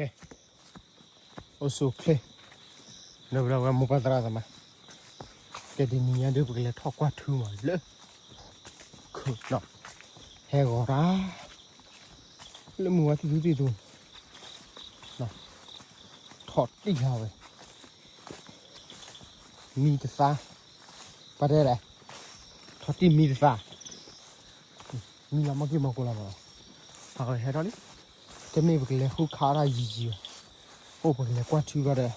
ကဲ, အိၣ်ဆူၣ်အိၣ်ချ့, ဒီပုၢ်ဒီဝဲၢ်မိၢ်ပၢ်သရၣ်သမါ, ကဲတနံၤညါဒီး ပကလဲၤထီၣ်ကွၢ်ထူမးလၢ ခုၣ်နီၤ, ဟဲဂီၤတၢ် လၢမုၢ်ဝါသံၣ်သူသံၣ်သူ, ထီၣ်တံၢ်ဟးဝဲ မံတသါ, ပှၤတဲလဲၣ်, ထီၣ်တံၢ်မံတသါ, မံလီၤမီၢ်က့ၢ်မီၢ်ကိၢ်လီၤမး, ဟးဝဲဟဲထီၣ်လံ, တမ့ၢ်ပကလဲၤဃုခးတၢ်ယံာ်ယံာ်ဘၣ်, အိၣ်ပကလဲၤကွၢ်ထူဘၣ်ဒီး,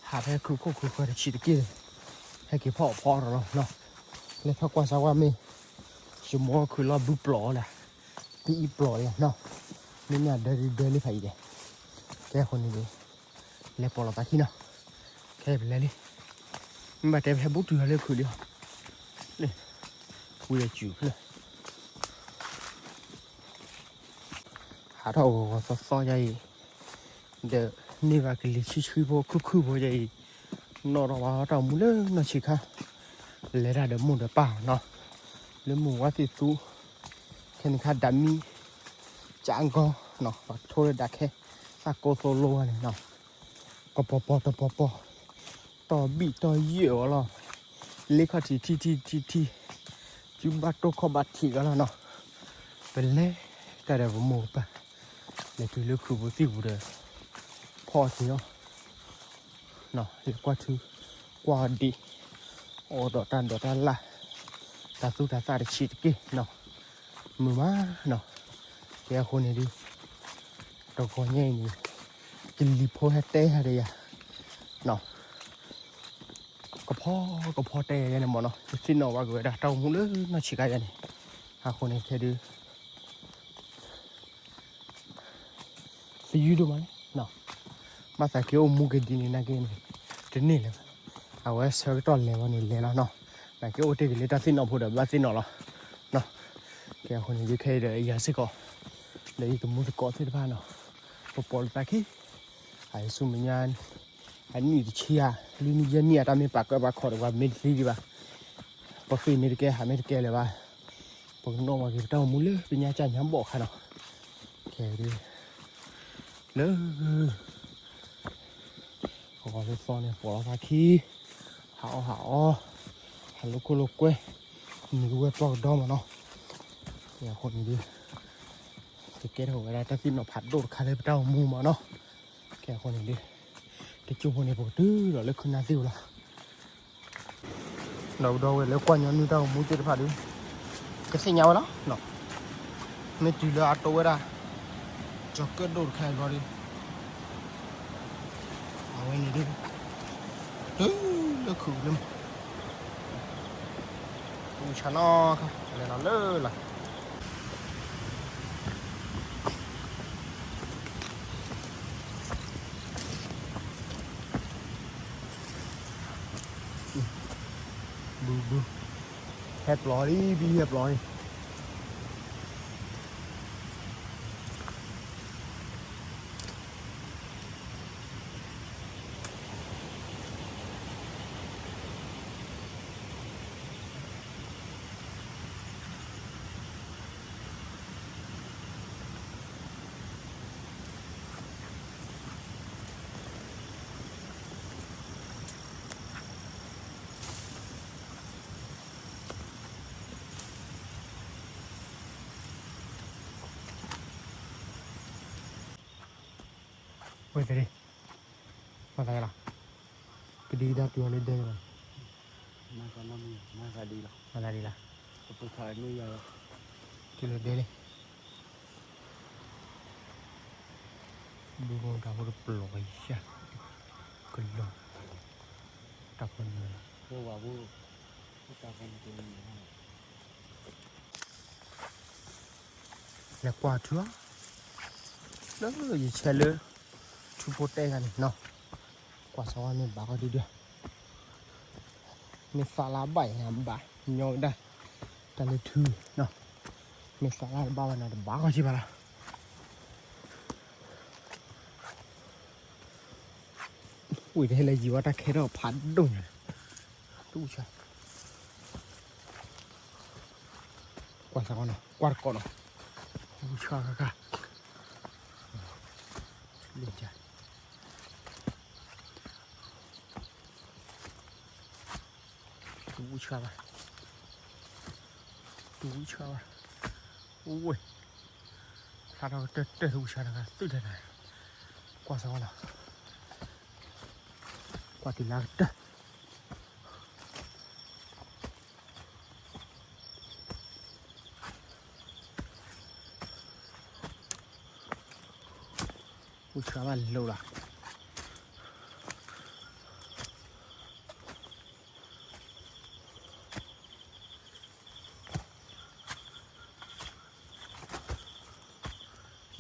ဟးဖဲခုၣ်ခိၣ်ခုၣ်ဃၢၤတဆံးတက့ၢ်, ဟဲက့ၤဖီအီၣ်ဖီအီတၢ်လီၤနီၤ, လဲၤထီၣ်ကွၢ်စၢၤကွၢ်မ့ၢ်, ယမိၢ်ခုၣ်လီၤဘုပျီၢ်လၢ, ဘုအံၣ်ပျီၢ်လံနီၤ, မ့မ့ၢ်အဒၢဒၢလံဖးအံၤဒဲး, ကဲအဃိန့ၣ်ဒီး, လဲၤပိာ်လိာ်သးခံနီၤ, ခဲအံၤပလဲၤလံ, မ့ၢ်ဘၣ်တဲပဟဲဘူးတုၤလၢခုၣ်လံအီၤ, လၢ, ဝံၤဒီးစူၤဖျၢၣ် ဟးထီၣ်ဂီၤဂီၤသီသီယါအံၤ, ဒီးန့ၢ်ဘၣ်ကလံၤဆှံဆှံဖိခုၣ်ခုၣ်ဖိယါအံၤ, နီၣ်ထီၣ်ဘၣ်တၢ်အိၣ်မူလၢနီၢ်ဆံးခါ, လဲၤတၢ်ဒီးမိၢ်ဒီးပၢ်နီၤ, လၢမုၢ်ဝါသံၣ်သူ, ခဲန့ၣ်ခါဒၣ်မံ, ကၠၣ်ကီ, ပှၤထိလၢဒၣ်ခဲ, သၣ်ကိးသိလိဝဲန့ၣ်နီၤ, ကပီၤပီၤတပီၤပီၤ, တီၢ်ဘံၣ်တီၢ်ယဲၢ်အီၤလီၤ, လ့ခီၣ်ထံးထံထံထံထံ, စုဘၣ်တိၢ်ခီၣ်ဘၣ်ထံးအီၤလီၤနီၤ, ပလဲၤတၢ်ဒီးပမိၢ်ပၢ်, လဲၤတုၤလၢခုၣ်ပူၤသံၣ်ပူၤဒီး, ဖီအီၣ်တ့ၢ်အီၤ, လဲၤကွၢ်ထူ, ကွၢ်အီၤဒံး, အိၣ်ဒီးတၢ်ဒိးတၢ်လၢ်, တၢ်သူတၢ်သၣ်တဆံးတက့ၢ်နီၤ, မုာ်မးနီၤ, ကဲအဃိန့ၣ်ဒီး, တဂီၤညါအံၤန့ၣ်, ကလံၤဖိဟဲတဲဟဲဒီးယၤ, နီၤ ကဖီကဖီတဲယၤန့ၣ်မ့ၢ်နီၤ, ယသ့ၣ်နီၣ်ဘၣ်က့ၤဝဲဒၣ်တၢ်အိၣ်မူလၢနီၢ်ဆံးခါယါန့ၣ်, အဃိန့ၣ်ခဲဒုး, သယုၢ်ဒိၣ်မးလဲၣ်, ဘၣ်သးက့ၤအိၣ်မူက့ၤဒ်န့ၣ်နာ်က့န့ၣ်, တန့ၢ်လၢၤဘၣ်, အဝဲဆၢကတီၢ်လဲၤဝဲန့ၣ်လဲၤလီၤနီၤ, နာ်က့အိၣ်တ့ၢ်က့ၤလၢတၢ်သ့ၣ်နီၣ်ဖိဒီးဘၣ်သ့ၣ်နီၣ်လီၤ, ကဲအဃိန့ၣ် ယခဲအံၤဒီးယၤစ့ၢ်ကီး, ဒီးယကမူသကိးသ့ၣ်တဖၣ်နီၤ, ပပိာ်လိာ်သးခံ, အယဆူမဲာ်ညါ အနံၣ်တဆံဧါ, လွံၢ်နံၣ်ယဲၢ်နံၣ်ဧါ, တၢ်မ့ၢ်ပာ်ကၢဘၣ်ခီၣ်တဝါ မ့ၢ်တသံဒံးဘၣ်, ပဃ့ၢ်မ့ၢ်တကဲ ဟးမ့ၢ်တကဲလၢၤဘၣ်, ပကနီၣ်ဘၣ်က့ၤပတၢ်အိၣ်မူလၢပညါကၢ်ညါဘီၣ်ခါနီၤ, ခဲဒုး, လၢ ဂီၤလၢသီန့ၣ် ပိာ်လိာ်သးခံ, ဟးအီၣ်ဟးအီ, ဟးလိာ်ခိၣ်လိာ်ကွဲ, မုၢ်ကဝဲၢ်ပျီကဒီမ့ၢ်နီၤ, အဃိန့ၣ်ဒုး, ကကဲထီၣ်ဝဲဒၣ်တၢ်သ့ၣ်နီၣ်ဖးဒိၣ်တခါလၢပတၢ်အိၣ်မူမ့ၢ်နီၤ, ကဲအဃိန့ၣ်ဒုး, တကၠိဖိန့ၣ် ပကတုၤဒီးလၢခုနၢ်သ့ၣ်ဝဲလီၤ ဒီပုၢ်ဒီဝဲၢ်လၢကွၢ်ညီနုၢ်တၢ်အိၣ်မူသ့ၣ်တဖၣ်ဒီး, ကသ့ၣ်ညါဝဲလီၤ, မ့ၢ်တုၤလၢအတိဝဲဒၣ်, ကၠီၤကၢၣ်ဒိၣ်တခါအံၤဘျီဒီး, အဝဲန့ၣ်ဒုး, တုၤလၢခုၣ်လၢ, ပူဆါနီၤခါ လဲၤလီၤလၢလီၤ ဘုဘု, ဟဲပျီလံ ဘံဟဲပျီလံ. ဝဲသ့ၣ်, မၤသးလီၤ, ကဒံကဒါတုၤအီၤလၢဒဲလီၤ, မၤသးဒ်လီၤ, တုၤလၢဒဲလံ, ဘုမတၤဖိတပျီၤယၤ, ကလီၤ, တၢ်ဖီနၢ် လဲၤကွၢ်ထူဧါ, လၢယဆဲးလၢ ထူဖိတဲဂၤန့ၣ်နီၤ, ကွၢ်စးဝါမ့ၢ်ဘၣ်ကီဒုဒု, မ့ၢ်သးလၢဘၣ်ယၤဘၣ်, ညီဝဲဒၣ်, တၢ်လၢထူနီၤ, မ့ၢ်သးလၢတဘၣ်ဘၣ်န့ၣ် တဘၣ်ကီက့ဘၣ်လီၤ. ဝံၤတဟဲလၢယံၤဝဲတၢ်ခဲထီၣ်ဖးဒိၣ်ညါ, တူၢ်ဆါ, ကွၢ်စးကီးနီၤ, ကွၢ်တကိးနီၤ, တူၢ်ဆါခါခါ, လံ ဆှၢဘၣ်, တူဆှၢဘၣ်, အိၣ်ဝဲ, ဖျါထီၣ်ကတၢၢ်တၢၢ်ထူဆှၢတဂၤသုတဂၤ, ကွၢ်စ့ၢ်ကီးလီၤ, ကွၢ်တုၤလၢကတၢၢ် အိၣ်ဆှၢဘၣ်လိၤလီၤ.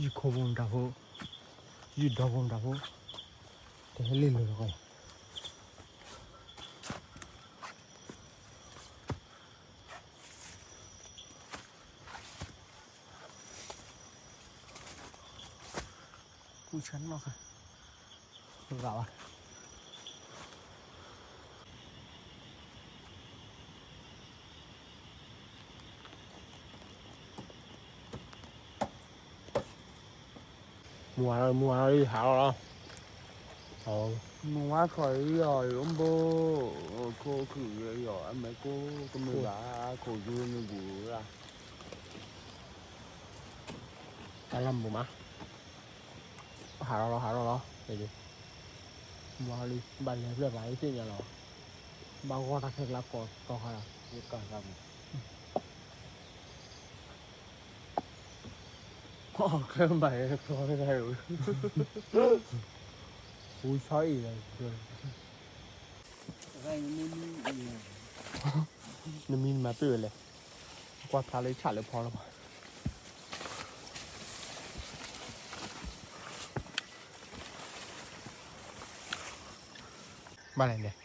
ယုၢ်ခိၣ်ဖိမတၤဖိ, ယုၢ်ဒီဖိမတၤဖိ, တဟဲလ့ၣ်လိၤတဂီၢ်. ကူၣ်ဆၢနီၣ်ဃာ်, ဂၤဘၣ်. မုၢ်ဝါထီၣ် မုၢ်ဝါထီၣ်လံ ဟးထီၣ်လီၤ. မုၢ်ဝါထီၣ်လံအီၤ ယအိၣ်ဘိ, ခိၣ်ခုၣ်ယီၤ အမဲာ်ကိးကမုာ်ဘၣ်, ခိၣ်ယိန့ၣ်ဘူးလၢ်. တၢ်လၢမုၢ်မး, ဟးထီၣ်လီၤ ဟးထီၣ်လီၤ, မုၢ်ဝါထီၣ်လံ ဘၣ်လဲၤဖျၢၣ်ပှၤလၢသ့ၣ်ညါလီၤ, ဘၣ်ဂီၢ်တၢ်ခဲကျါကိးတီၤခါလီၤ, ယကၢ်သးမုၢ် ခဲဘၣ်ယဲ ကျီဝဲဒၣ်ဝဲ, ဟူဆီအံၤလီၤ, နမံနမၤပ့ၢ်ဝဲလဲၣ်, ကွၢ်ဖျါလၢဆၣ်လၢဖီလီၤ. ဘၣ်လဲၣ်လဲၣ်,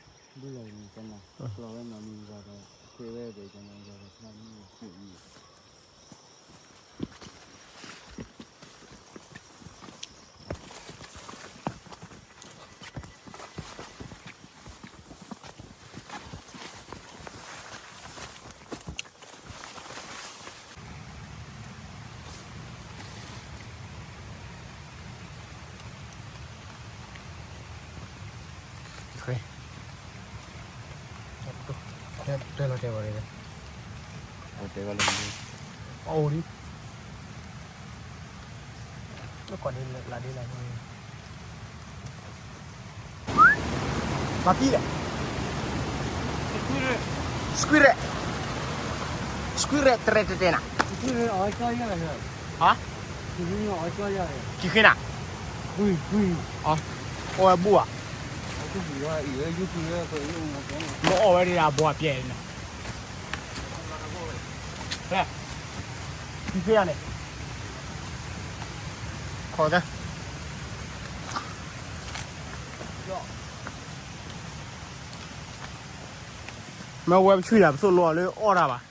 တဲလီၤတဲဝဲ, တဲဝဲလၢ, အအိၣ်ဒံး, လၢကီၢ်ဒ်လၢ်ဒ်လၢ်, မၤသံလဲၣ်, စကွံရဲၣ်, စကွံရဲၣ်တရဲၣ်တဲတဲနၤ, ဟါ, ကံဃ့နၤ, အိၣ်ဝဲဘူၣ်ဧါ, မ့ၢ်အီၣ်ဝဲဒၣ်အဘီအပျဲၢ်န့ၣ်, ကံဃ့ယၤန့ၣ်, ခီၣ်သၢ မ့ၢ်ဝဲပဆူၣ်ယၤ ပသိၣ်လိအီၤလၢအီၣ်တၢ်ဘၣ်,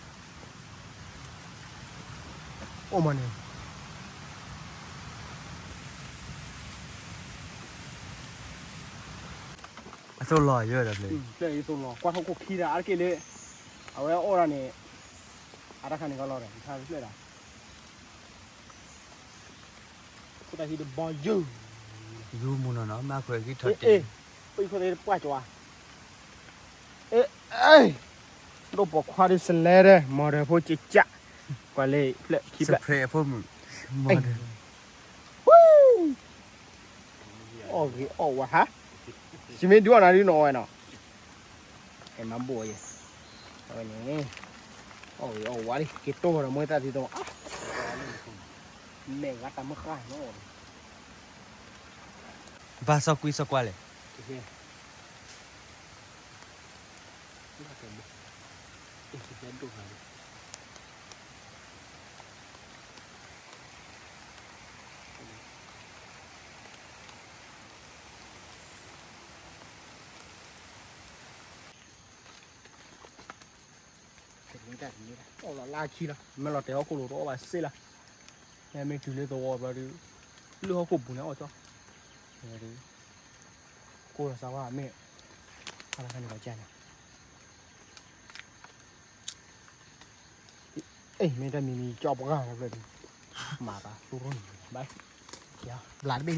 အိၣ်မးန့ၣ်, အသိၣ်လီၤယဲဒီးဖျဲၣ်, သိၣ်လီၤ ကွၢ်ထီၣ်ခိၣ်ခံတၢ်အါတက့ၢ်လၢ, အဝဲအီၣ်တၢ်န့ၣ်, အတၢ်ခါန့ၣ်ကလီၤဒီး ဖျၢၣ်တၢ် ခိၣ်တၢ်ဟံးတဘီယုၢ်, ယူမူနီၢ်နီၢ် မ့ၢ်ခွဲးက့ၤထီၣ်တ့ၢ်, ပှၤကၠွါ, အဲ, ဒိၣ်ပိာ်ခွါဒ်စလဲဒီး မီၢ်ဒီးဖိကၠၢ်ကၠၢ်, ကွၢ်လၢဖျၢၣ်ခံဖျၢၣ်, မီၢ်ဒီး, အီၣ်ဂ့ၤအီၣ်ဝါဟါ, ယမ့ၢ်ဒုးအီၣ်နၤဒုးနီၢ်ဝဲနီၤ, ကဲမၤဘိၣ်ယဲ, အဝဲန့ၣ်, အီၣ်ဂ့ၤအီၣ်ဝါလံ က့ၤတိၢ်ဒီးမွဲသၣ်သံသိး, မဲာ်ဂၤတၢ်မုၢ်ဃၢ်နီၤ, ဘၣ်စီကွံစီကွၢ်လဲၣ်, အီၣ်လီၤလၢခံလီၤ မ့ၢ်လီၤတဲာ်ဟီၣ်ခိၣ်လိၤတအီၣ်ဘၣ်စ့ၢ်လီၤ, မ့မ့ၢ်တုၤလၢသဝီဘျီဒုး, လၢဟီၣ်ခိၣ်ပူၤန့ၣ်အီၣ်ကၠီ, ကိၢ်ဒီးစးဝါမ့ၢ်, အါတခါန့ၣ်လီၤကၢ်န့ၣ် အဲ မ့ၢ်တၢ်မံၤမံၤကၠီပှၢ်လီၤဖျၢၣ်ဒုး, မၤတၢ်သူရိနံၤဘၣ်, ဘျးတဘ့ၣ်လံ,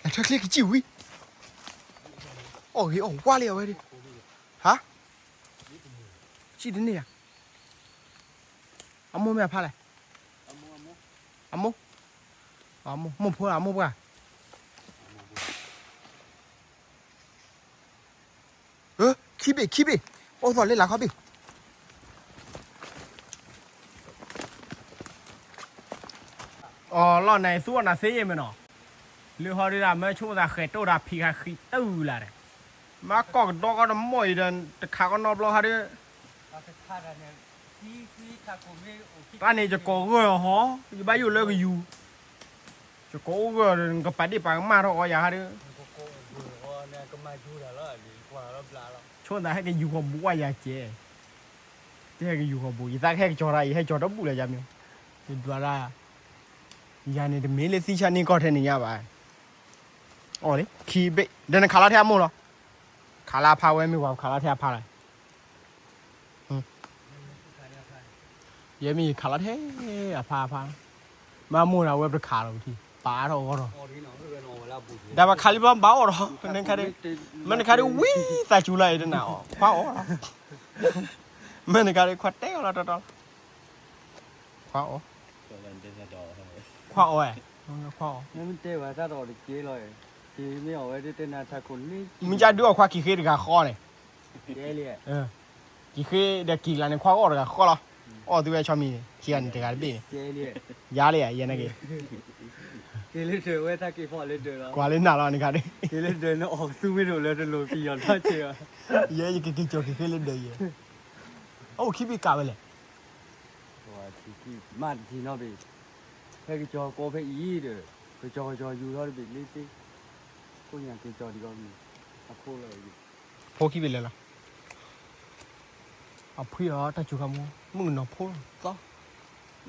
အထၢချ့ကစံၣ်ဝံၤ, အီၣ်ဂ့ၤအီၣ်ဝါလံအဝဲဒုး, ဟါ ဟါ, စံၣ်တန့ၢ်ယၤ, အမိၢ်မ့ၢ်အဖါလဲၣ်, အမိၢ်, အမိၢ်, မိၢ်ဖိအမိၢ်ပှၢ်, ခံဘ့ၣ် ခံဘ့ၣ်, အိၣ်သီၣ်လၢလာ်ခီဘ့ၣ် အီၤလီၤန့ၣ် သူအီၣ်နၤသ့ယဲၢ်မ့ၢ်နီၤ, လၢဟီဒုဒၣ်မၢဆိသးဃဲၤတိၢ်တၢ်ဖံးဃာ်ဃံးတုၤလၢ်ဒီး, မၤကီၢ်ကဒီကီၢ်တမီၢ်အံၤဒီး တခးကနီဘျီဟါဒု, တၢ်န့ၣ်ယကိးဂၢၢ်အီၤဟီ, ယဘၣ်ယိၣ်လၢကယူၤ, ယကိးအိၣ်ဂၢၢ်ဒီး နကပာ်ဒ့ၣ်ပာ်ကမၣ်ထီၣ်အီၤယၤဟါဒု, ဆိသးဟဲက့ၤယူၤဃီၤဘူးဝဲယၤကဲ တဟဲက့ၤယူၤဃီၤဘူး ယသးကဟဲကစီၤတၢ်အံၤ ဟဲကစီၤတဘူၣ်လၢယၤမ့ၢ်, ယဒွးဒၣ်, ယၤန့ၣ်တမ့ၢ်လၢသံဆၣ်န့ၢ်ကီၢ်ထဲန့ၣ်ညါဘၣ်, အီၣ်လံ ခံဘ့ၣ် ဒီးနခးလီၤထဲအမိၢ်လီၤ, ခးလၢအဖါဝဲမ့ၢ်ပှၤခးလီၤထဲအဖါလီၤ, ယဲမ့ၢ်ယခးလီၤထဲအဖါအဖါ, မ့ၢ်မိၢ်ဒၣ်ဝဲပတခးလီၤပထံၣ် ပာ်အါထီၣ်အဂီၢ်ထီၣ်, တၢ်ပခးလံဘျီဘၣ်အီၣ်ဒီး, မ့ၢ်နခါဒုးဝံသးစူၤလီၤအံၤတနၤအီၤ ခွါအီၣ်လီၤ, မ့ၢ်နခါဒုးခွါတဲအီၤလီၤတီတီလီၤ, ခွါအီၣ်, ခွါအီၣ်, ခွါအီၣ်, မ့ၢ်တဲဝဲတၢ်ဒီးတကဲလီၤ, မ့ၢ်အီၣ်ဝဲတတဲနၤထးခိၣ်န့ၣ်, မ့ၢ်ကဒုးအီၣ်ခွါကံၤဃ့တဂၤဃီန့ၣ်, ကံၤဃ့ဒီးကံၤလၢ်န့ၣ် ခွါကအီၣ်တဂၤဃီလီၤ, အီၣ်သုဝဲဆီမံၤန့ၣ် ခံဂၤန့ၣ်တဂၤတဘ့ၣ်န့ၣ်, ယါလံဧါ ယဲန့ၣ်က့ၤ ကွၢ်လၢနၤလီၤနခါဒုး, ယဲယကက့ၤကၠီၤက့ၤဃ့လၢဒၢးယဲ, အိၣ်ခံဘ့ၣ်ကးဝဲလဲၣ်, မ့ၢ်တထံၣ်နီတဘ့ၣ်, ဖဲကကၠီၤကီဖဲအံၤဒီး, ကကၠီၤကကၠီၤယူၤထီၣ်တဘ့ၣ်လၢသ့, ခိၣ်ညါကကၠီၤဒံးကီၢ်မံၤ, အခိၣ်လီၤ, ဖိခံဘ့ၣ်လဲၣ်လီၤ, အဖှံအီၤတၢ်စူၤခါမူ, မုၣ်ကနီၤဖိသီ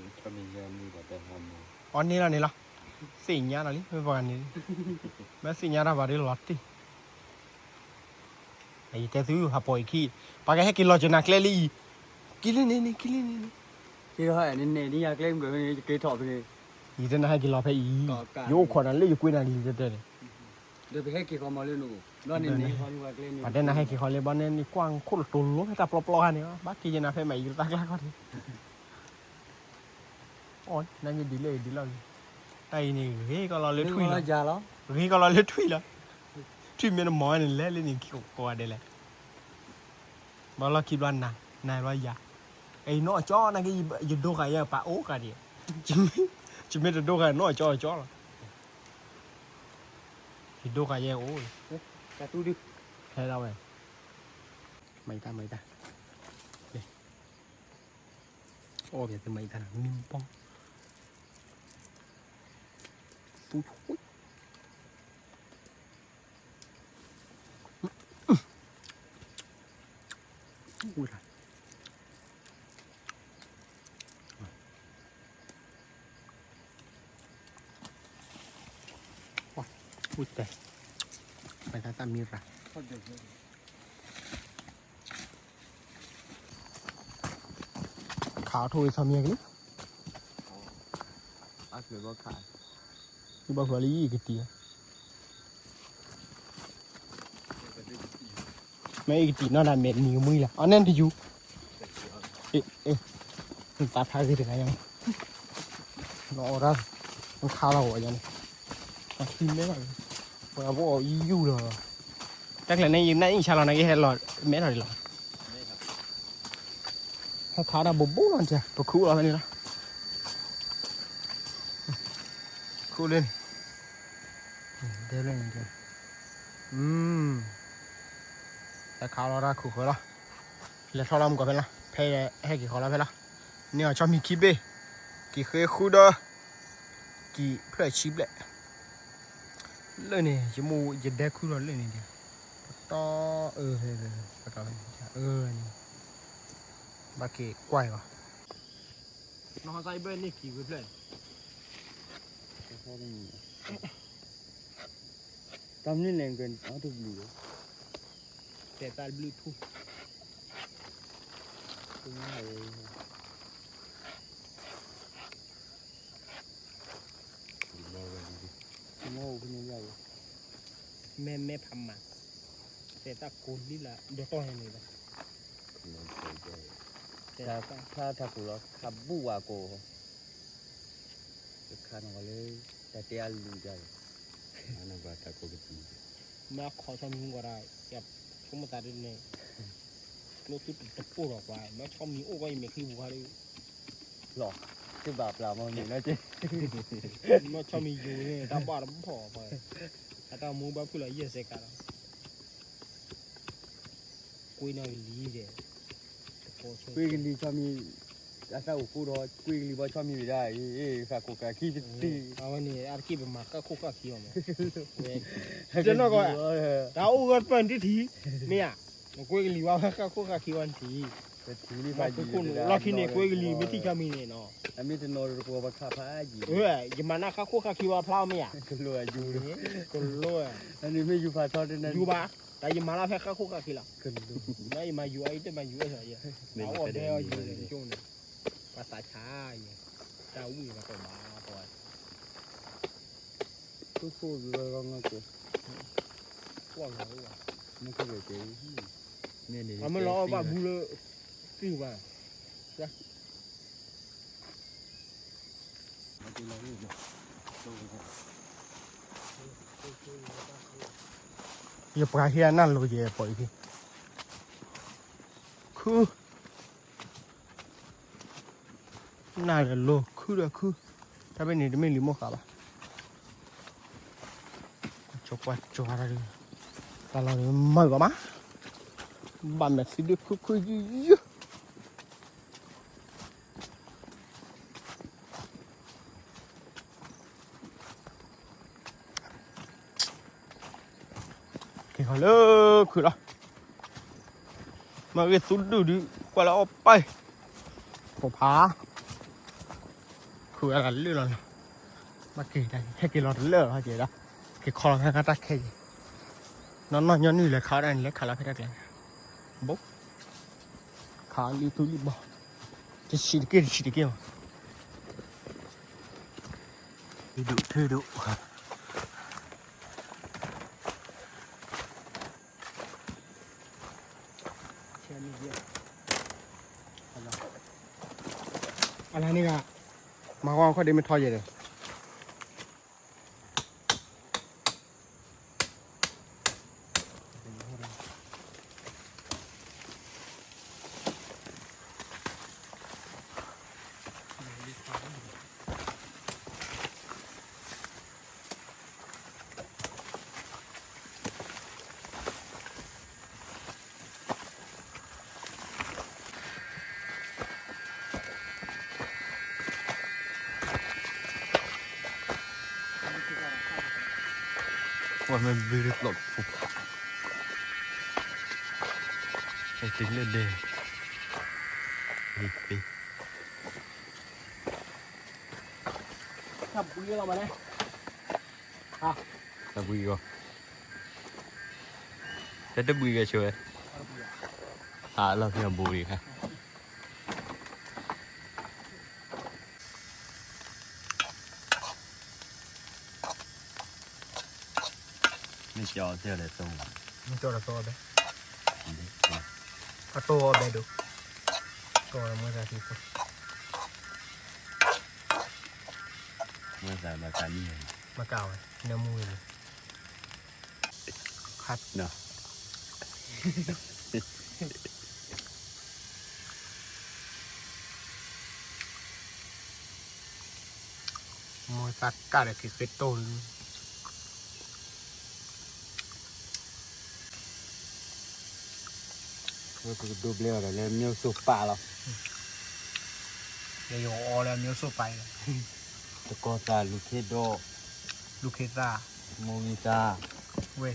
အီၤန့ၣ်လီၤန့ၣ်လီၤ, သ့ၣ်ညါလီၤလံ မ့ၢ်ပှၤဂၤန့ၣ်, မ့ၢ်သ့ၣ်ညါတၢ်ဘၣ်ဒ်လီၤတံၢ်, ယတဲသုဟးပိာ်အံၤခံ, ပှၤကဟဲက့ၤလီၤကနၤကျဲလံအံၤ, က့ၤလၢန့ၣ်န့ၣ် က့ၤလၢန့ၣ်န့ၣ်, က့ၤထီၣ်န့ၣ်န့ၣ် ယက့ၤထီၣ်ဖဲန့ၣ်, ယတဲနၤဟဲက့ၤလီၤဖဲအံၤ, ယအိၣ်ခိးနၤလၢယကွ့နၤလံတဲတဲန့ၣ် ပှၤတဲနၤဟဲက့ၤဃီလၢဘီန့ၣ် နကွၢ်ခိၣ်လတိၤလိဖဲတၢ်ပျီပျီခါန့ၣ် ဘၣ်က့ၤယနၤဖဲမးအံၤတၢ်ကျါခီန့ၣ်, အီၣ် နမ့ၢ်ဒ်လဲၣ်ဒ်လဲၣ်, တၢ်အံၤန့ၣ် ဂ့ၤကီးလီၤလၢထွံၣ်လီၤ, ဂ့ၤကီးလီၤလၢထွံၣ်လီၤ, ထွံၣ်မ့ၢ်တမီၤဝဲန့ၣ် လဲၤလၢန့ၣ်ကိးဂၤဒဲးလဲၣ်, ဘၣ်လီၢ်ခံဘျီနၤ နၤဘျီယၤ, အံၤနီၢ်ကၠီနာ်က့ ယဒိဃာ်ယဲပာ်အိၣ်ဃာ်ဒံး, ယမ့ၢ်တဒိဃာ်နီၢ်ကၠီကၠီလီၤ, ယဒိဃာ်ယဲအိၣ်, ဟဲဒၣ်ဝဲ, မၤအံၤတၢ်မၤအံၤတၢ်, အီၣ်ပှဲၤသုမၤအံၤတၢ် မံဘီ, သူ, ဝဲဒၣ် ဝဲတဲ, ပှၤသးသၣ်မံရၤ, ခးအီၤထိၣ်ဝဲဆီမံၤကလံ, ဘၣ်ဃုာ်လံယံာ်ကတံၢ်, မ့ၢ်အံၤကတံၢ်နီၢ်ဒၣ်မဲာ်နံၤကမှံလၢ် အီၤနဲၣ်တယူၤ, သးဖးဂ့ၤတဂၤယါန့ၣ်, နအီၣ်ဒၣ်, နခါလီၤဝဲယါန့ၣ်, နခံမဲလီၤ, ပှၤဘိအီၤယူၢ်လီၤ, တၢ်ကျဲၤန့ၣ် ယနၢ်အံၣ်ဆါလီၤ နကဟဲလီၤ မဲထီၣ်ဒံးလီၤ, ဟဲခးဒၣ်ဘိးဘိးလီၤ ပခူၣ်လီၤဖဲန့ၣ်လီၤ, ခူၣ်လၢန့ၣ်, ဒဲလၢန့ၣ်, ဟဲခးလီၤတၢ်ခူၣ်ဃၢၤလီၤ, လဲၤထီၣ်လီၤမုၢ်ကီၢ်ဖဲလီၤ ဖဲဟဲက့ၤဃီလီၤဖဲလီၤ, န့ၢ်အီၤဆီမံၤခံဘ့ၣ်, ကံၤဃ့ဃုဒီး, ကံၤဖျၢၣ်ဆံဘျဲၣ်, လၢန့ၣ် ယမိၢ်ယဒဲခူၣ်လီၤလၢန့ၣ်ဒီး, ပတီၢ်အၢ, ပတီၢ်အၢ, ဘၣ်က့ၤကွၢ်အီၤ, နီၢ်ဟီၣ်သၣ်အံၤဘၢၣ်န့ၢ်ကံၤဝဲဖျၢၣ်, တၢ်မနုၤလဲၣ် အတဘျုး, တဲတၢ်ဘျုးထူၣ်, မဲမဲဖးမၤ, တၢ်ကိးလံလၢဒီးတီၢ်ဟဲန့ၣ်လီၤ, ဖျါထးခိၣ်လီၤ ခးဘူၣ်ဝဲကိး, တခါန့ၣ်လၢ တၢ်တဲအလူၤဒၣ်လီၤ, မ့ၢ်ခီဆီမံၤကီးဒၣ်, ယဆိကမိၣ်သးဒ်န့ၣ်, ကျိသုတပိၢ်ဒီးကွၢ် မ့ၢ်ဆီမံၤအိၣ်ကွၢ်ယမဲာ်ချံပူၤခါဒ်, လီၤ, တဘၣ်ပျၢ်မ့ၢ်မ့ၢ်လၢက့, မ့ၢ်ဆီမံၤယိၤန့ၣ် တၢ်ဘၣ်တဘၣ်, အတၢ်မူဘၣ်ဖုၣ်လီၤယဲၢ်စဲးကးလီၤ ကွ့နၢ်ကလံၤဒဲး, ကွ့ကလံၤဆီမံၤ, အသၣ်အိၣ်ဃိဒီး ကွ့ကလံၤဘၣ်ဆီမံၤဝံၤဒၣ်, ဃၣ်ခိၣ်ဃၣ်ခံပသံ, အဝဲန့ၣ် အါတက့ၢ်ပမၤဃၣ်ခိၣ်ဃၣ်ခံအီၤမး, တနီၢ်ကီၢ်, တၢ်အိၣ်ဂၢၢ်ပၢၢ်နတထံၣ်, မ့ၢ်ဧါ, နကွ့ကလံၤဘၣ်ဃၣ်ခိၣ်ဃၣ်ခံဝဲနထံၣ်, လီၢ်ခံန့ၣ် ကွ့ကလံၤမ့ၢ်ထံၣ်ဆီမံၤန့ၣ်နီၤ, အမ့ၢ်တနီၤတပှီၤပခါဖးယံၤ, ယမၤနၢ်ဃၣ်ခိၣ်ဃၣ်ခံဝဲဖျါမ့ၢ်ဧါ, ကလိၣ်အယူၤ, ကလိၣ်, အန့ၣ်မ့ၢ်ယူၤဖးထီတနၢ်, ယူၤဘၣ်, တၢ်ယမၤလၢဖဲဃၣ်ခိၣ်ဃၣ်ခံလီၤ, ယမၤယူၤအံၤတမၤယူၤအၢၣ်, အအိၣ်ဒဲအီၤယူၤန့ၣ်, ပှၤသးဆါယဲ, တၢ်ဝံၣ်ပှၤတဘၣ်ပှၤ, ခိၣ်ခိၣ်ဂီၤဂီၤငါက့ၤ, ကွၢ်ဂၤ, မ့ၢ်လီၤအီၣ်ဘၣ်ဘူလၢ, သုဘၣ်, ယပှၤဟ့ၣ်အနၢ်လိၤယဲၢ်ပီၤအံၤ, ခု, နၢ်ဒီးလိၤ ခုဒီးခု, တၢ်ဖဲန့ၣ်တမ့ၢ်လံာ်မိၢ်ဃာ်ဘၣ်, ကွၢ်ကၠီကွၢ်ကၠီတၢ်, တၢ်လီၤန့ၣ်မုာ်ဂီၤမး, ဘၣ်မဲာ်သံဒုးခုခုယုယု က့ၤဃီလၢခုလီၤ, မ့ၢ်ဂ့ၢ်သူဒုၣ်ဒုး ကွၢ်လၢအီၣ်ပၢ်, ပိာ်ဖး, ခုအလၢလီၤလီၤ, ဘၣ်က့ၤတၢ်ဟဲက့ၤလီၤတလၢာ်လီၤက့ၤဒီး, က့ၤခီလီၤဖဲတၢ်ခဲအံၤ, နီၢ်နီၢ်ညီနုၢ်လဲၤခးဝဲဒၣ်န့ၣ် လဲၤခးလီၤဖဲတၢ်ကျဲ, ဘိ, ခးလံသူလံဘီ, တဆံးတက့ၢ် တဆံးတက့ၢ်မး, ထုဒိၣ်ထုဒိၣ် အလၢန့ၣ်ဂ့ၤ, မၤဝဲခီၣ်ဒ့မ့ၢ်ထီယဲၢ်ဒီး, ပှၤမ့ၢ်ဘျုးတကျိးဖိဖး, ဟဲတုၤလၢဒဲ, တၢ်ဘှံးလီၤမးလဲၣ်, တၢ်ဘှံးဂီၤ, တၢ်တဘှံးဂီၤဆိဝဲ, အလီၢ်ခံအဘိးဒံးခါ မ့ၢ်ကၠီအီၤသ့ၣ်အီၤလဲၣ်သိ, မ့ၢ်ကၠီဒီးသိအီၤဘဲ, အတိၢ်အီၤဘဲဒိၣ်, တိၢ်အီၤမ့ၢ်သးသံဖိ, မ့ၢ်သးဘၣ်ကးနံၣ်, မ့ၢ်ကးဝဲ, နမူဝဲန့ၣ်, ခါ, မိၢ်သးကၢ်ဒီးက့ၤဃ့တိၢ်လံ, ဝဲပကဒိးဘျဲအီၤဒီးလၢမၠိၣ်စိပးလီၤ, လၢယအီလၢမၠိၣ်စိပးအံၤ, တကီၤသးလူၤခ့ဒီး, လူၤခ့သး, မိၢ်ဂံၢ်သး, ဝဲ,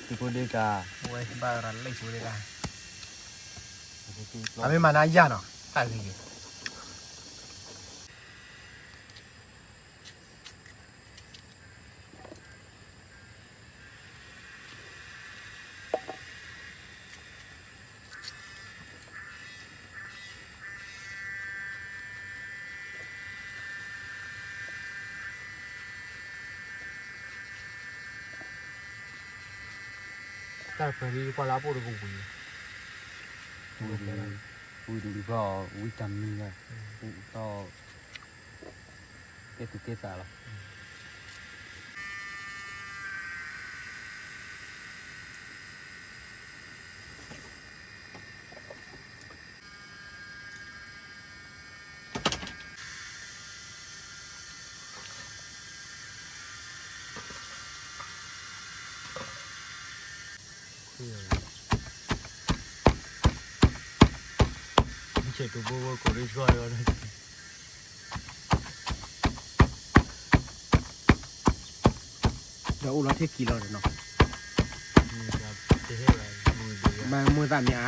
သံကိၣ်ဒ့တၢ်, ဝဲဘၣ်ရၤလံၣ်ဆိဒ့တၢ်, အမ့ၢ်မၤနၤယၢ်နီၤ တၢ်ဂ့ၤဂ့ၤ ပ တၢ်ပၢၤလံကွၢ်လၢအပိၢ်တကဝံၤ, ဝံၤဒုး, ဝံၤဒုးဒုးဖီၣ်ဝံတၢ်မံလၢ, ဖီၣ်, ကဲသူၣ်ကဲသးလီၤ. ဆဲးတူၢ်ဘိဘိကိးရံၣ်ဆှီလီၤ, ဒီးအိၣ်လီၤထဲခံလီၤဒီးနီၤ, မၤမိၢ်သၣ်မ့ၢ်ဧါ,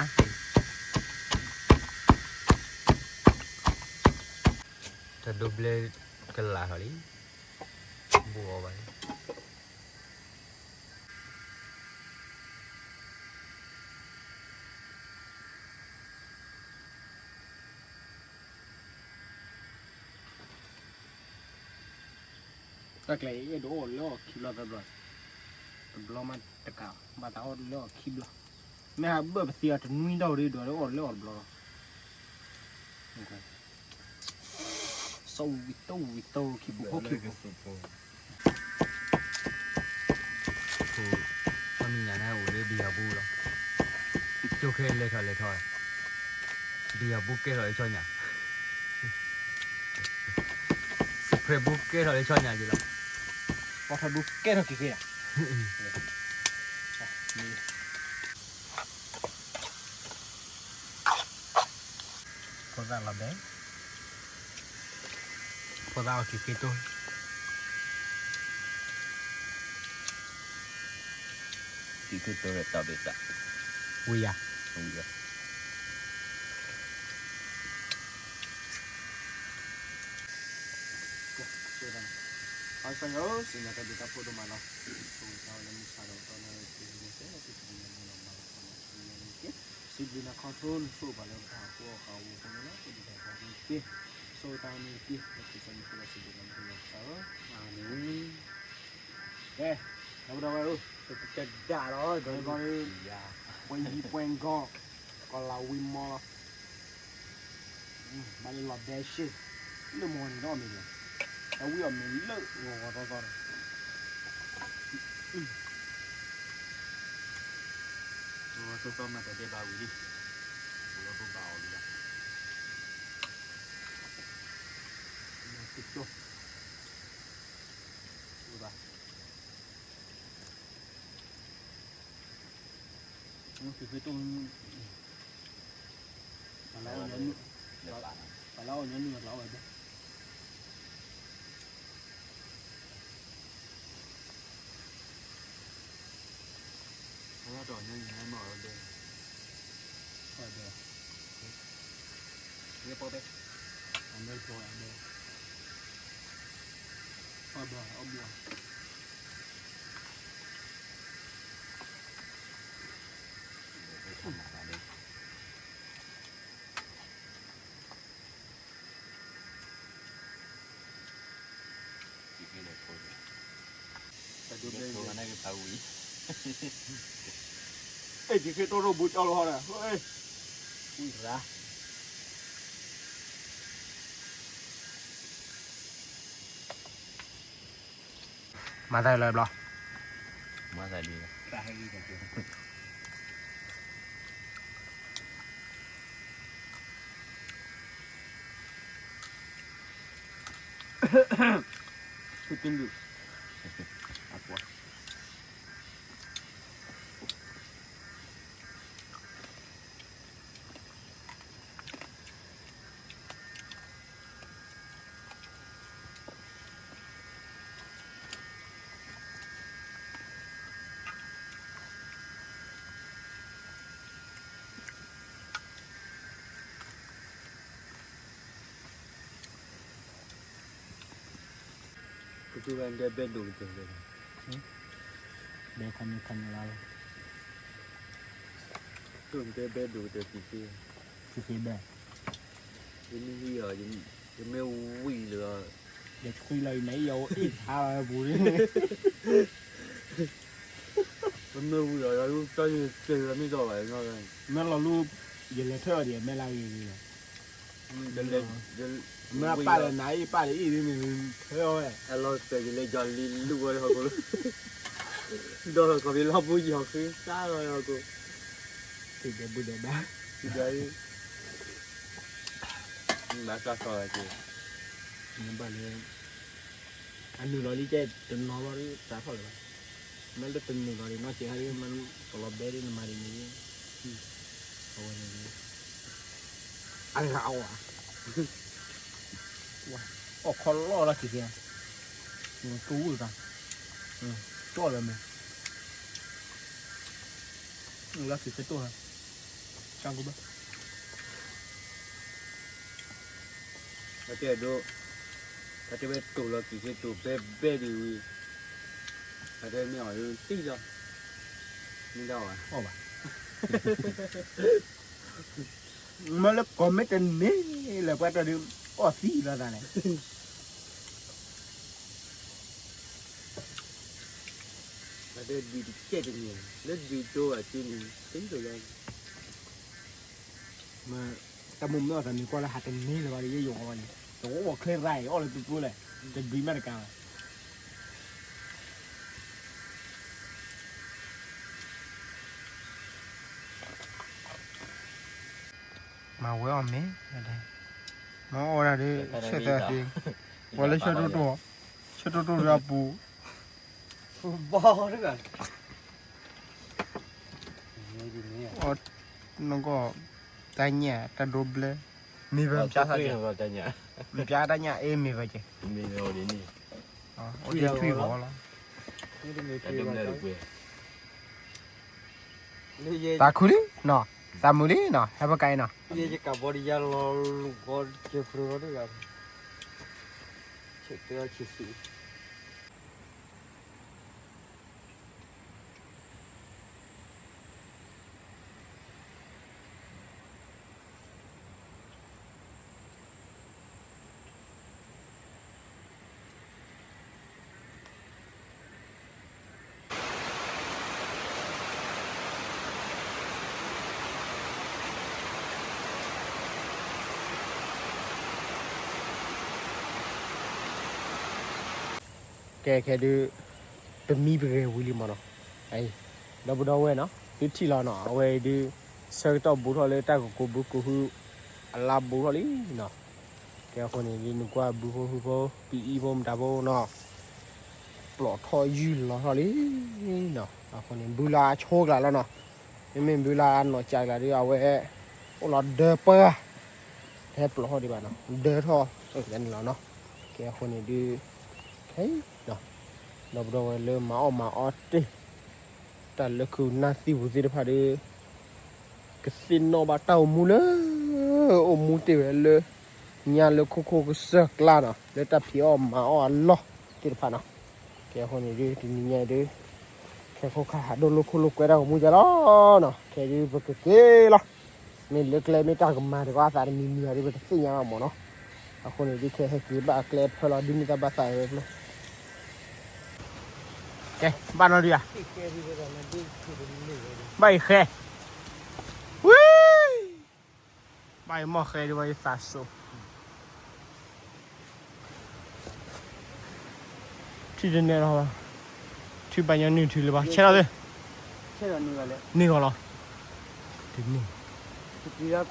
တၢ်ဒိဘျဲကလးထီၣ်လံ, ဘူးအီၤဘၣ်လံ. တၢ်ကျဲအံၤ အဲၣ်ဒိးအီၣ်လၢအီၣ်ခံဘျီသၢဘျီ, တဘျီမးတကး, ဘၣ်သးအီၣ်လၢအီၣ်ခံဘျီ, မ့ၢ်ဟးဘၢၣ်ပသံအီၤတနွံဒီးဒ်ဒီးလၢအီၣ်လၢအီၣ်တဘျီလီၤ. စီဝံၤတိၢ်ဝံၤတိၢ်ခံဘိခိၣ်ခံဘိ, ခီမ့ၢ်ညါန့ၣ်အိၣ်လၢဘံယၤဘူလီၤ, ကၠိခဲလဲၤထီၣ်လဲၤထီၣ်, ဘံယၤဘူကဲထီၣ်လၢဆီညါ, စဖရဲဘူကဲထီၣ်လၢဆီညါက့လီၤ, ပှၤထီၣ်ဒူကဲထီၣ်က့ၤက့ၤဧါ. ဖိသၣ်လီၤဘဲ, ဖိသၣ်အီၣ်က့ၤက့ၤတိၢ်, က့ၤက့ၤတိၢ်ဒီးတၢ်ဘ့ၣ်တၢ်, ဝံၤယၤ, ဝံၤယၤ. စံးဘျုးနၤခီဖျိနဆိၣ်ဂ့ၤပှၤလ�eternalက့ၤ, ဆိၣ်ဂ့ၤတၢ်န့ၣ်က့ၤ, ကစၢ်မ့ၢ်ဖိလီၤစံးဘျုးနၤမ့ၢ်လီၤသးဧၢ, အၤမ့ၣ်. ကဲ, ဒီပုၢ်ဒီဝဲၢ်ဧၢ, တကဲဒၣ်ဒီး, ပှဲၤယံၤပှဲၤကီ, ကီၤလၤဝံၤမီလီၤ. ဘၣ်လၢလီၤဘဲရှ့ၣ်, လၢမီန့ၣ်ဒီးအီၣ်မ့ၤလီၤ, အဝံၤအီၣ်မ့ၤလၢဂီၤဂီၤသီသီန့ၣ်, ဂီၤဂီၤသီသီမၤတၢ်ဒဲးဘးဝံၤလံ, ပလီၤဖိဘၣ်အီၣ်လံလီၤ. အဲၣ် ယဃ့တိၢ်ရိၣ်ဘူးကၠီလီၤဟီဒီး, မၤသးလၢဘျီ, မၤသးလံ, ဆူတံလူၢ်, အပှၤ ကတူၢ်ဘၣ်ဒဲဘဲဒိၣ်ကတၢၢ်, ဘဲခီမ့ၢ်ခီမ့ၢ်လၢ်လီၤ, ကတူၢ်ဘဲဒိၣ်ကတၢၢ်, ကသ့ဘဲ, ယမ့ၢ်ဝံၤလီၤ, ယမ့ၢ်ဝံၤလီၤ, ယဆှံလီၤအံၤန့ၣ် ယအိၣ်အ့ၣ်ဆါလီၤပူၤန့ၣ်, မ့ၢ်ဝံၤဒီး တၢ်ယကဲမ့ၢ်ဒီးဘၣ်နီၤ, မ့ၢ်လီၤလူ, ယလဲၤထၢၣ်အီၤဒံး မ့ၢ်လၢအဂ့ၤဂ့ၤလီၤ, မ့ၢ်ပၢ်လၢနၤအံၤ ပၢ်လၢအံၤဒ်န့ၣ်, ထၢၣ်အီၤဝဲ, အလီၤစဲးယလဲၤယီၤလံလူၢ်ဝဲဟီၣ်ခိၣ်လၢ, ဒီးခီဖံလီၤပူယီၤဃ့စၢ်လီၤဟီၣ်ခိၣ်, ထံၣ်ဒဲးဘူဒဲးဘၣ်, ထံၣ်ဒဲး, ဘၣ်စၢ်စီၤဝဲက့ၤ, ဘၣ်လၢ အနုာ်လီၤလံကဲတနီၤလီၤဒီး စးထီၣ်လၢၤဘၣ်, မ့ၢ်လၢတနုာ်လီၤဒံးနီၢ်က့ၤဟါဒ် မ့ၢ်ကလီၤဘဲဒ်နမၤဒ်န့ၣ်, အဝဲန့ၣ်, အဂၤအီၣ်, အီၣ်ခီလီၢ်လၢက့ၤက့ၤ, ကဝူၣ်တၢ်, ကၠီၣ်လၢမ့ၢ်, လၢက့ၤကဲတိၢ်ဟါ, စၢ်ကူဘၣ် အတဲဒိ, အတဲဝဲတိၢ်လီၤက့ၤက့ၤတိၢ်ဘဲဘဲဒံးဝံၤ, အတဲမ့ၢ်အီၤတံၢ်လီၤ, မ့ၢ်ဒၣ်ဝဲ, အီၣ်ဘၣ်, မ့ၢ်လၢကီၢ်မ့ၢ်တန့ၢ်လၢၤပှၤတၢ်ဒုး, အီၣ်သံလီၤသးလဲၣ်, အတဲဒုးတကဲတန့ၢ်, လၢဒုးဒိအစုန့ၣ် တံၢ်လီၤလီၤ မ့ၢ်, တၢ်မိၢ်မ့ၢ်အီၣ်တၢ်မံၤကွၢ်လၢဟးတန့ၢ်လၢၤဘၣ်ဒီး ယဲယိာ်အီၤဘၣ်န့ၣ်, တအိၣ်ချ့ရၣ်အံၤ အီၣ်လၢပျိပျိလဲၣ်, တဒုးမးတကးဘၣ်, မၤဝဲအီၣ်မ့ၢ်, မၤအီၣ်ဝဲဒၣ်ဒီး ဆၢၣ်သၢသ့, ပှၤလၢဆၢတိတိ, ဆၢတိတိဒီးအပူၤ ဘီတဂၤ, အီၣ်, နကီၢ်, တၢ်ညၣ်တၢ်ဒိဘျဲ, မ့ၢ်ဝဲ, မ့ၢ်ပျါတၢ်ညၣ်အ့ၣ်မ့ၢ်ဝဲက့ၤ, အိၣ်တ့ၢ်ထွံၣ်ဂီၤလီၤ, သးခုလံနီၤ, သးမုာ်လံနီၤ, ဟဲပကၤအံၤနီၤ, ယကဘီဒီးယၤလီၤ, ကဲဖရူလီၤတဂၤ, ဆဲးတဲအီၤဆံးဆံး ကဲခဲဒုး, ပမံပဂဲၤဝံၤလံမ့ၢ်နီၤ, ဒီပုၢ်ဒီဝဲၢ်နီၤ, သုထံၣ်လီၤနီၤ, အဝဲအံၤဒုး, ဆၢကတီၢ်ဘူးထီၣ်လၢတၢ်ကကိးဘုကိးဟု, အလါဘူးထီၣ်လံနီၤ, ကဲအဃိန့ၣ်ဒုး နကွၢ်ဘုဖိဟုဖိ, ပအံဖိမတၤဖိနီၤ, ပျီၣ်ထီၣ်ယုၢ်လီၤထီၣ်လံနီၤ, အဃိန့ၣ် ဘုလါအဆိကျါလီၤနီၤ, မ့မ့ၢ်ဘုလါအနီၢ်ကၠးကျါဒုး အဝဲ, အိၣ်လီၤဒၢပှၢ် တဟဲပျီၣ်ထီၣ်ဒံးဘၣ်နီၤ, ဒၢထီၣ်, န့ၣ်လီၤနီၤ, ကဲအဃိန့ၣ်ဒုး, ခဲအံၤ, ဒီပုၢ်ဒီဝဲၢ်လၢမၤအီၣ်မၤအီတ့ၢ်, တၢ်လၢခုနၢ်သံပူၤသ့ၣ်တဖၣ်ဒီး, ကသ့ၣ်နီၣ်ဘၣ်တၢ်အိၣ်မူလၢ, အိၣ်မူတ့ၢ်ဝဲလၢ, ညါလၢခိခိၣ်ကစၢၢ်ကျါနီၤ, လၢတၢ်ဖံးအီၣ်မၤအီၣ်အလီၢ်သ့ၣ်တဖၣ်နီၤ, ကဲအဃိန့ၣ်ဒုး တနံၤညါအံၤဒုး, ခဲခိၣ်ခါဟးဒိၣ်လိာ်ခိၣ်လိာ်ကွဲတၢ်အိၣ်မူယါလီၤနီၤ, ခဲဒုးပကက့ၤလီၤ, မ့ၢ်လၢကျဲမ့ၢ်တၢ်ကမၤတကီအသးတမံၤမံၤအီၤဒုး ပတသ့ၣ်ညါဘၣ်မ့ၢ်နီၤ, အဃိန့ၣ်ဒုး ခဲဟဲက့ၤဘၣ်အကျဲဖၢလီၤဒုးန့ၢ်တၢ်ဘၣ်သးဝဲဖျိ, ကဲ, ဘၣ်နီတဂၤ, ဘၣ်အံၤဃဲ, ဝံၤ, ဘၣ်အံၤမီၢ်ဃဲဒုး ဘၣ်ယသးစိၤ ထံၣ်တနဲၣ်လီၤ, ထံၣ်ဘၣ်ညီနုၢ်ထံလၢၤဘၣ်, ဆဲးလီၤသ့, န့ၢ်ဂီၤလီၤ, တန့ၢ်,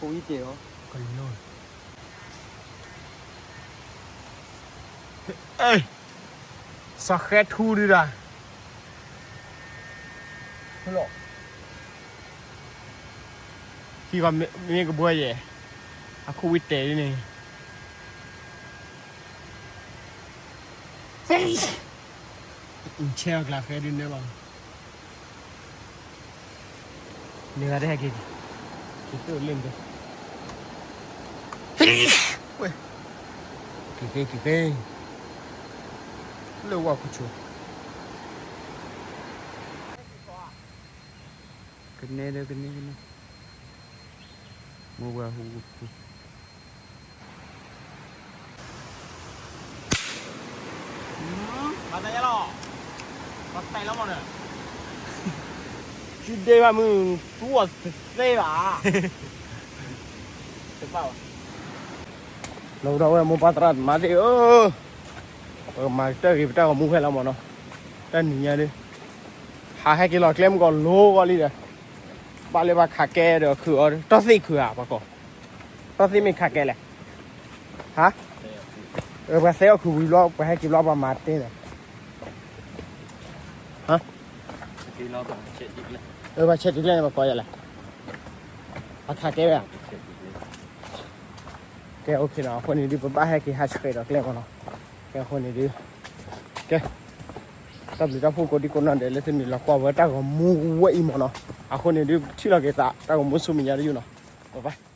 ကလီ, စီၤဃဲထူဒုးဒၣ် ဟံၣ်ဂီၤမ့ၢ်ကဘှီယဲၢ်, အခိၣ်ဝံတဲာ်ဒ်န့ၣ်, ဆဲးအကျါဃဲဒ်န့ၣ်လီၤ, န့ၢ်ဂၤတဟဲက့ၤ, က့ၤတလ့ၣ်, က့ၤက့ၤက့ၤက့ၤ, လၢဝဲခိၣ်ဆိ ကနဲဒီးကနဲကနဲ, မ့ၢ်ဝဲဟူ, မၤသးယါလီၤ, ပှၤတဲလီၤမးန့ၣ်, ဒ့ဘၣ်မုၢ် သူအီၤတသ့ဘၣ်. တဘၣ်ဘၣ်. လီၤဒီးဝဲမိၢ်ပၢ်သရၣ်သမါသ့ၣ်ဧၢ, ပကမၤတၢ်ဂ့ၤပတၢ်ဂီၤမူဖဲလီၤမၢ်နီၤ, တၢ်နံၤညါဒ်, ဟးဟဲက့ၤလီၤကျဲမုၢ်ကီၤလိၤဂီၤလံဒီး, ဘၣ်လၢဘၣ်ခးကဲဒီးခုးအီၤ တီၢ်သ့ၣ်ခုးဧါ ပှၤကိး, တီၢ်သ့ၣ်မ့ၢ်ခးကဲလဲၣ်, ဟါ, ပှၤသဲအီၤခုးဝံၤဘျီ ပှၤဟဲက့ၤဘျီပှၤမၤတ့ၢ်ဒီး အဘၣ်ဆဲးတကျဲန့ၣ် ပကိးယၤလဲၣ်, အခးကဲဝဲဧါ, ကဲ OK နီၤ, အဃိန့ၣ်ဒုး ပဘၣ်ဟဲက့ၤဟးဆှဲးဒီးကျဲမၢ်နီၤ, ကဲ အဃိန့ၣ်ဒုး, ကဲ, တၢ်ဘျုးတၢ်ဖှိၣ်ကိးဒံကိးနီၢ်ဒဲး လၢသုမ့ၢ်လီၤကွၢ်ဝဲတၢ်ဂီၤမူဝဲအံၤမၢ်နီၤ, အဃိန့ၣ်ဒုး ပထံၣ်လီၤက့ၤသး တၢ်ဂီၤမူဆူမဲာ်ညါတယုၢ်နီၤ, bye bye.